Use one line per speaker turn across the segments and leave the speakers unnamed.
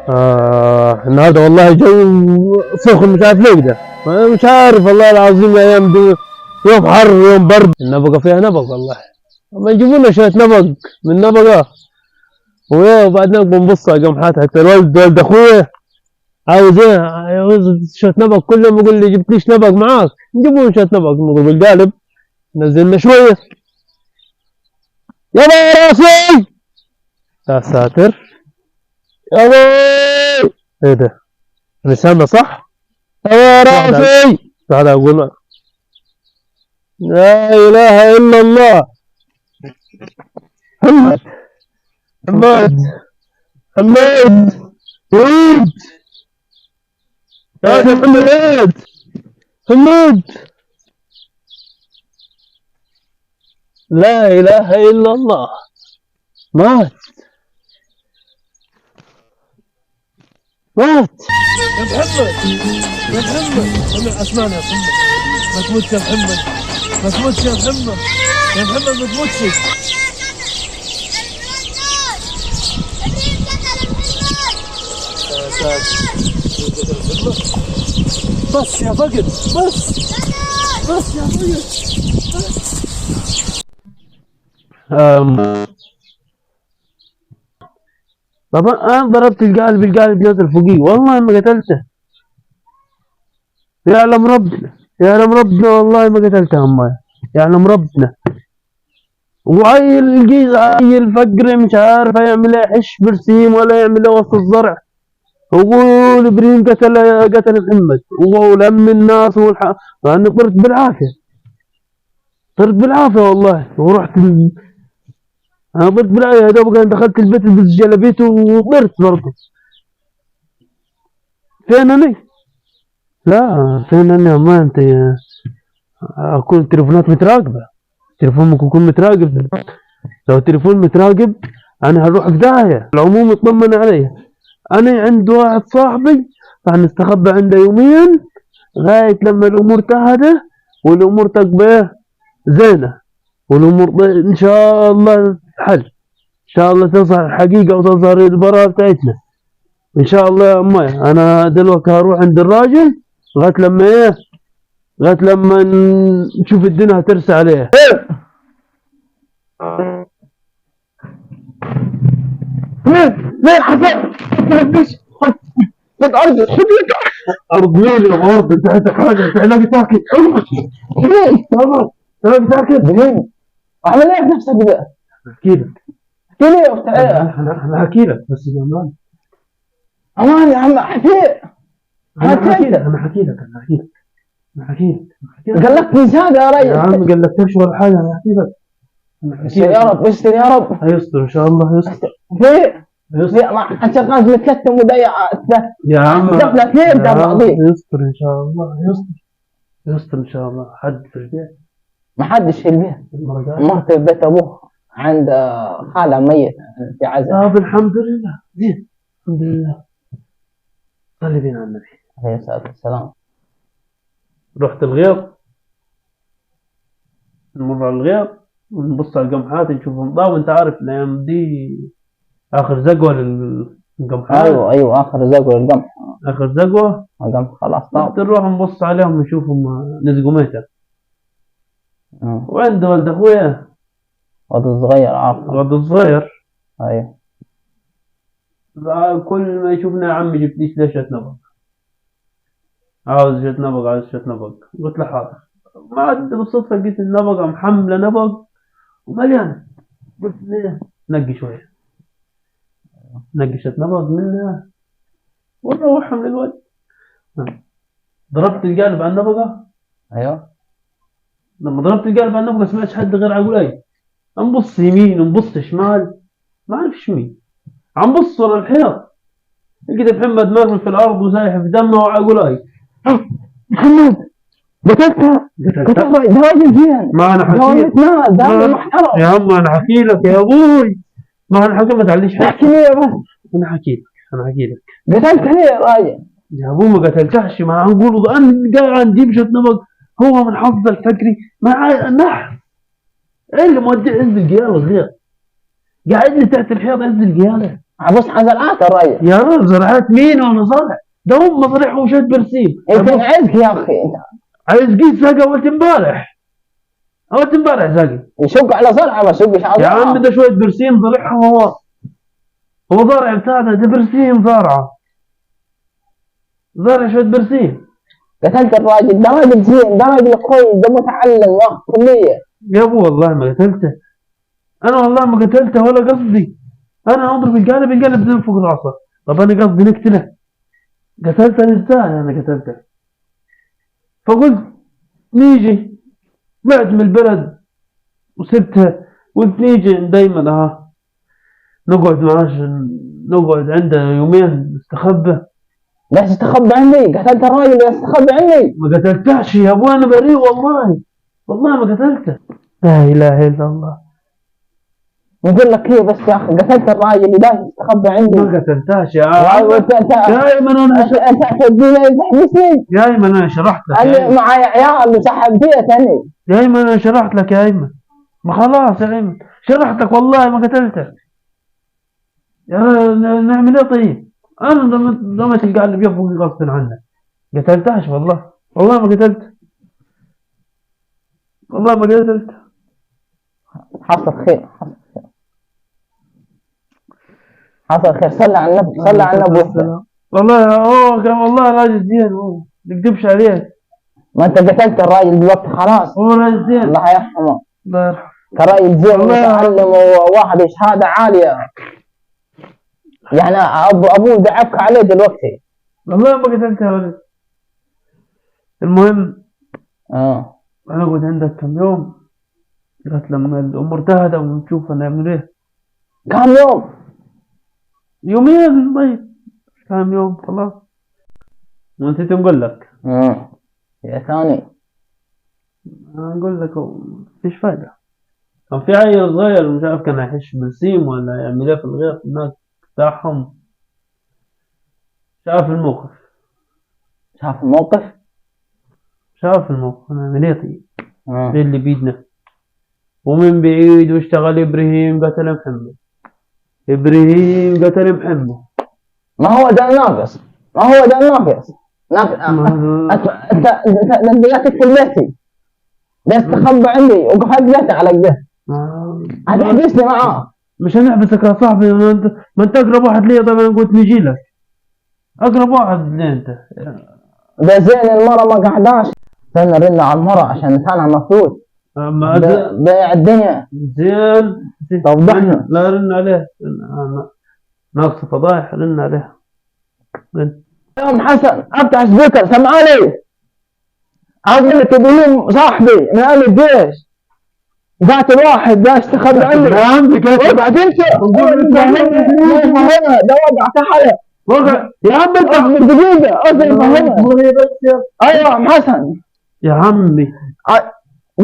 النهارده والله جو سخن، مش عارف ليه كده، مش عارف والله العظيم. الايام دي يوم حر يوم برد. النبقه فيها نبق والله، ما يجيبوا لنا شوية نبق من نبقه وايه، وبعدين بنبص على قمحات. حتى الولد ولد اخويا عاوز ايه، عاوز شوية نبق، كل يوم يقول لي جبتليش نبق معاك، نجيبوا له شوية نبق، نضرب القالب نزلنا شوية. يا راسي يا ساتر يا بوي، ايه ده؟ انا سامع صح؟ يا راسي بعد اقول لا اله الا الله. محمد محمد محمد وليد، يا محمد محمد، لا اله الا الله، مات مات يا محمد يا محمد. اسمعني يا محمد، ما تموتش يا محمد، ما تموتش يا محمد، يا محمد ما تموتش. بس يا فقد، بس بس يا فقد بس. طبعا انا ضربت القالب، القالب نزل فوقي والله ما قتلته، يعلم ربنا يعلم ربنا والله ما قتلته، أمي يعلم ربنا. وعيل الجيز عيل فقري مش عارف يعمل ايه، حش برسيم ولا يعمل ايه وسط الزرع، وقول ابراهيم قتل محمد ولم الناس والحق. انا طرت بالعافية، طرت بالعافية والله، ورحت انا طرت بالعافية يا دوب دخلت البيت لبست جلابيته وطرت برضه. فين انا؟ لا فين انا؟ ما انت كل التليفونات متراقبه، التليفون ممكن يكون متراقب، لو التليفون متراقب انا هروح في داهية. العموم اطمن علي، انا عند واحد صاحبي راح نستخبى عنده يومين لغاية لما الامور تهدى والامور تبقى زينة، والامور ان شاء الله تتحل، ان شاء الله تظهر الحقيقة وتظهر البراءة بتاعتنا ان شاء الله. يا امي انا دلوقتي هروح عند الراجل لغاية لما ايه، لغاية لما نشوف الدنيا هترسى عليها.
ليه حسن؟ خد ارض، خد لك
ارض مين يا ارض؟ انت عندك حاجة؟ انت علاقي تاكل؟
ليه؟
تمام تمام تاكل.
ليه؟ اعمل ايه في نفسك بقى؟
احكي لك،
احكي لي وبتاع ايه؟
انا احكي لك بس يا مان.
امان يا عم احكي.
انا احكي لك، انا احكي لك، انا احكي لك، انا احكي لك.
قلقتني زيادة يا ريس
يا عم قلقتكش ولا حاجة، انا احكي لك.
استر يا رب، استر يا رب.
هيستر ان شاء الله، هيستر.
ليه؟ ليه ما حد شغال متلتم وضيع
يا عم
دفلة كثير بعضيه.
يستر ان شاء الله، يستر يستر ان شاء الله. حد في البيت؟
ما حدش في البيت، مرت في بيت ابوه عند خالة ميت في عزاء.
طب الحمد لله، زين الحمد لله. صلي بينا على النبي
عليه الصلاة والسلام.
رحت الغيط، نمر على الغيط ونبص على القمحات نشوفهم ضاو. انت عارف الايام دي اخر زقوه للقمحات.
ايوه ايوه، اخر زقوه للقمح،
اخر زقوه
القمح خلاص طاب.
نروح نبص عليهم نشوفهم نزقوا متى. وعند ولد اخويا
ولد الصغير، عارفه
ولد الصغير.
ايوه
كل ما يشوفنا يا عمي جبتليش ليش نبق، عاوز شت نبق، عاوز شت نبق. قلت له حاضر. ما عاد بالصدفة لقيت النبقة محملة نبق ومليانة، قلت ليه نقي شوية، نقي شت نبق منها ونروحهم للولد. ضربت القالب على النبقة.
ايوه
لما ضربت القالب على النبقة سمعتش حد غير عقول. نبص يمين ونبص شمال ما اعرفش مين، عم بص ورا الحيط لقيت محمد مرمي في الارض وسايح في دمه وعقول.
محمد قتلتها، قتلتها. ده راجل زين.
ما انا حكي
لك، ده راجل محترم
يا عم. انا حكي لك يا ابوي، ما انا حكي، ما تعليش حكي.
احكي لي بس.
انا حكي لك، انا حكي لك.
قتلتها ليه يا راجل؟
يا ابوي ما قتلتهش، ما عم نقول انا قاعد نجيب شت نبق. هو من حظ الفقري ما نحس ايه اللي مودي عز القياله صغير، قاعد لي تحت الحيط عز القياله.
بص زرعات الراجل.
يا رب زرعات مين وانا زرع؟ ده هم زرعهم شوية برسيم.
انت عزك يا اخي انت.
عايز جيت ساقي اول امبارح. اول امبارح ساقي.
يشق على زرعه ما يشقش على
يا
زرعه.
عم ده شوية برسيم زرعهم هو. هو زارع بتاع ده برسيم زارعه. زارع شوية برسيم.
قتلت الراجل، ده راجل زين، ده راجل كويس، ده متعلم واخد كلية.
يا ابو والله ما قتلته. انا والله ما قتلته ولا قصدي. انا اضرب القالب، القالب زين فوق راسه. طب انا قصدي نقتله. قتلته ازاي انا قتلته؟ فقلت نيجي، طلعت من البلد وسبتها، قلت نيجي دايما اها نقعد معاش، نقعد عنده يومين نستخبى.
بس استخبى عندي، قتلت الراجل بس استخبى عندي.
ما قتلتهش يا ابو، انا بريء والله، والله ما قتلته. لا اله الا الله.
نقول لك ايه بس يا اخي، قتلت الراجل اللي داش استخبى عندي.
ما قتلتهش يا عم. دايما انا
انت توديني تحبسني.
يا ايمن انا شرحت لك.
انا معي عيال وسحب بيت انا.
يا ايمن انا شرحت لك يا ايمن. ما خلاص يا ايمن شرحت لك والله ما قتلته. يا نعمل ايه طيب؟ انا لما تلقى اللي بيفوق غصب عنك. قتلتهش والله، والله ما قتلت. والله ما قتلت.
حصل خير، حصل خير، حصل خير. صلى على النبي، صلى على النبي.
والله هو كان والله راجل زين، هو ما نكذبش عليه.
ما انت قتلت الراجل دلوقتي خلاص.
هو راجل زين.
الله يرحمه.
الله يرحمه.
كان راجل زين ومتعلم وواحد شهادة عالية. يعني ابوه دعبك عليه دلوقتي.
والله ما قتلته يا ولد. المهم انا اقعد عندك كم يوم لغاية لما الامور تهدى ونشوف هنعمل ايه.
كم يوم؟
يومين. طيب كم يوم خلاص. ونسيت نقول لك.
يا ثاني
نقول لك مفيش فايدة. كان في عيل صغير مش عارف كان هيحش برسيم ولا يعمل ايه في الغيط هناك بتاعهم. شاف الموقف.
شاف الموقف؟
شاف الموقف. نعمل ايه طيب؟ ايه اللي بيدنا؟ ومن بعيد واشتغل ابراهيم قتل محمد. ابراهيم قتل محمد.
ما هو ده الناقص، ما هو ده الناقص. انت انت تدخل بيتي، ده استخبى عندي وقفلت بيتي على كده. هتحبسني معاه؟
مش هنحبسك يا صاحبي، ما انت اقرب واحد ليا. طبعا قلت نجي لك، اقرب واحد لي انت.
ده زين المرة ما قعداش. استنى رن على المرة عشان لسانها مفروض. بيع الدنيا.
زين
طب ضحنا.
لا رن عليه، ناقص فضايح. رن عليه. رن.
يا ام حسن افتح speaker، سمعاني؟ عاوز لك تقولون صاحبي من اهل الجيش ذات الواحد ده استخبى عندي.
يا عمي
اقعد انت ده وضع كحلة.
وقع يا عم انت.
اصبر دقيقة، اصبر فهمها. ايوه يا عم حسن.
يا عمي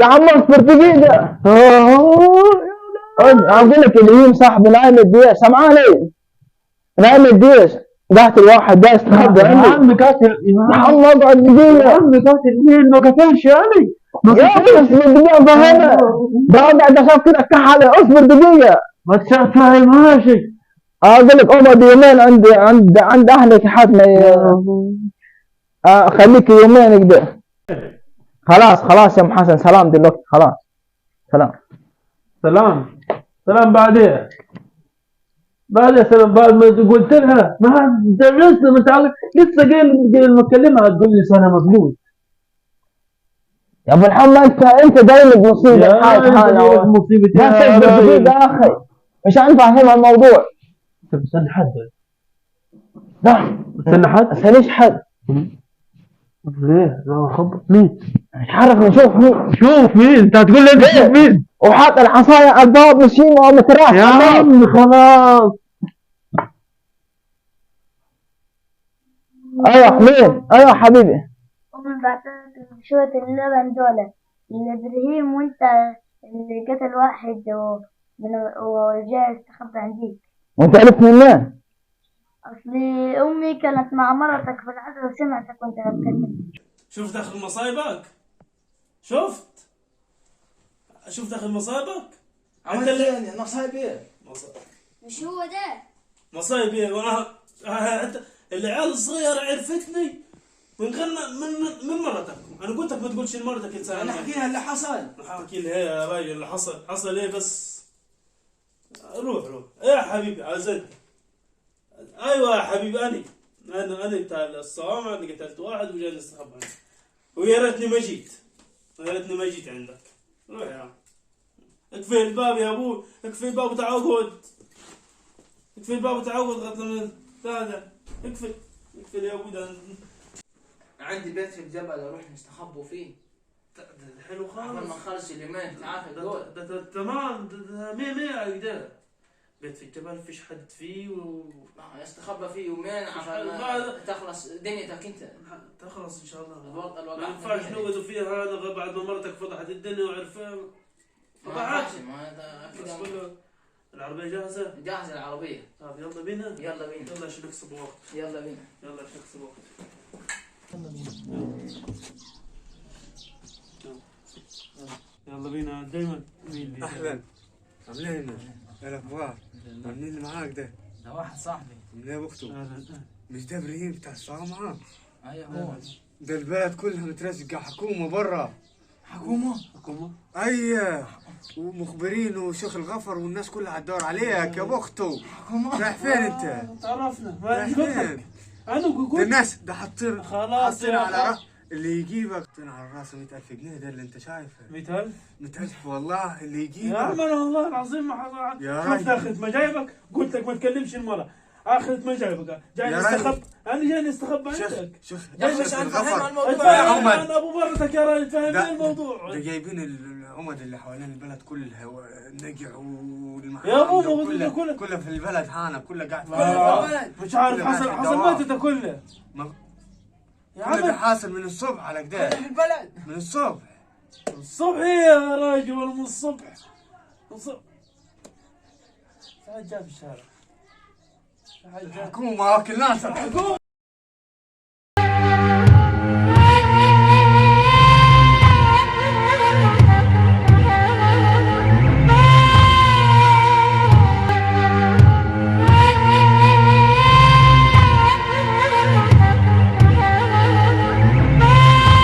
يا عم اصبر دقيقة. اقول لك اليوم صاحبي نايم الجيش، سمعاني؟ نايم الجيش ذات الواحد ده استخبى عندي.
يا عمي قاتل.
يا عم اقعد دقيقة.
يا عمي قاتل مين؟ ما قتلش يعني.
يا عم اصبر دقيقة فهمها. ده وضع ده شاف كده كحلة. اصبر دقيقة.
ما تفهمهاش.
اقول لك اقعد يومين عند عند عند اهلك لحد ما خليك يومين كده. خلاص خلاص يا ام حسن، سلام دلوقتي. خلاص سلام
سلام سلام. بعدين بعد سلام، بعد ما قلت لها ما لسه متعلق، لسه قايل ما اكلمها تقول لي سنة مفلوس.
يا ابو الحمد انت دايما بمصيبة.
يا مصيبة
يا دقيقة يا اخي، مش عارف افهم الموضوع.
انت بتستنى حد؟
لا
بتستنى حد؟
ما استنيش حد.
ليه؟ لا خبط مين؟
مش عارف. نشوف مين.
شوف مين؟ انت هتقول لي انت شوف مين؟
وحاط العصاية على الباب مشينا ومتراس.
يا عم خلاص.
ايوه مين؟ ايوه حبيبي.
امي بعتت شوية اللبن دول لابراهيم، وانت اللي قتل واحد وجاي استخبى عنديك.
وانت عرفت منين؟
اصلي امي كانت مع مرتك في العزاء وسمعتك وانت بتكلم.
شفت اخر مصايبك؟ شفت؟ شفت اخر مصايبك؟
عملت ايه؟ مصايب ايه؟
مش هو ده.
مصايب ايه؟ العيال الصغيرة عرفتني من غير من مرتك. انا قلت لك ما تقولش لمرتك انسان.
انا احكي لها اللي حصل.
احكي لها يا راجل اللي حصل. حصل ايه بس؟ روح روح يا حبيبي عزلت. ايوه يا حبيبي، انا بتاع الصوامع اللي قتلت واحد وجاي نستخبى عندك، ويا ريتني ما جيت، يا ريتني ما جيت عندك. روح يا عم، اقفل الباب يا ابوي، اقفل الباب وتعال اقعد، اقفل الباب وتعال اقعد لغايه لما هذا. اقفل اقفل يا ابوي. ده
عندي بيت في الجبل اروح نستخبوا فيه.
ده حلو خالص.
قبل ما نخلص اليومين تعرف الدول.
ده تمام، ده 100 100 كده. بيت في الجبل فيش حد فيه يستخبى
فيه يومين عشان تخلص دنيتك انت.
تخلص ان شاء الله. ما ينفعش نقعدوا فيها هذا بعد ما مرتك فضحت الدنيا وعرفها.
فضحت.
كده العربية جاهزة؟
جاهزة العربية.
طيب يلا بينا؟
يلا بينا.
يلا عشان نكسب وقت.
يلا بينا.
يلا عشان نكسب وقت. يلا يلا بينا دايما.
اهلا، عاملين ايه؟ الاخبار؟ عاملين اللي معاك ده؟
ده واحد صاحبي.
عامل ايه يا اخته؟ مش ده ابراهيم بتاع الصوامعة؟
ايوه هو
ده. البلد كلها مترزقة حكومة برا.
حكومة؟
حكومة؟
ايوه، ومخبرين وشيخ الغفر والناس كلها هتدور عليك يا بخته.
حكومة؟
رايح فين انت؟
تعرفنا.
رايح فين؟
انا قلت
ده الناس ده حاطين
خلاص
على رأس اللي يجيبك، حاطين على راسه 100,000 جنيه. ده اللي انت شايفه
100,000؟
100,000 والله اللي يجيبك
يا عم. انا والله العظيم ما شفت اخرة ما جايبك، قلت لك ما تكلمش المرأة. اخرة ما جايبك جاي نستخبى. انا جاي نستخبى عندك.
شيخ
شيخ الغفر
الموضوع يا عمد. انا ابو مرتك يا راجل، فاهمين الموضوع.
ده جايبين العمد اللي حوالين البلد كلها، النجع والمحل
يا ابو كلها
كلها في البلد هانا، كلها قاعد في البلد.
مش عارف حصل ماتت كلها.
يا عم حاصل من الصبح على كده
في البلد.
من الصبح.
الصبح يا راجل، ولا من الصبح؟ من الصبح في حد جاء في الشارع.
الحكومة واكل ناس.
الحكومة.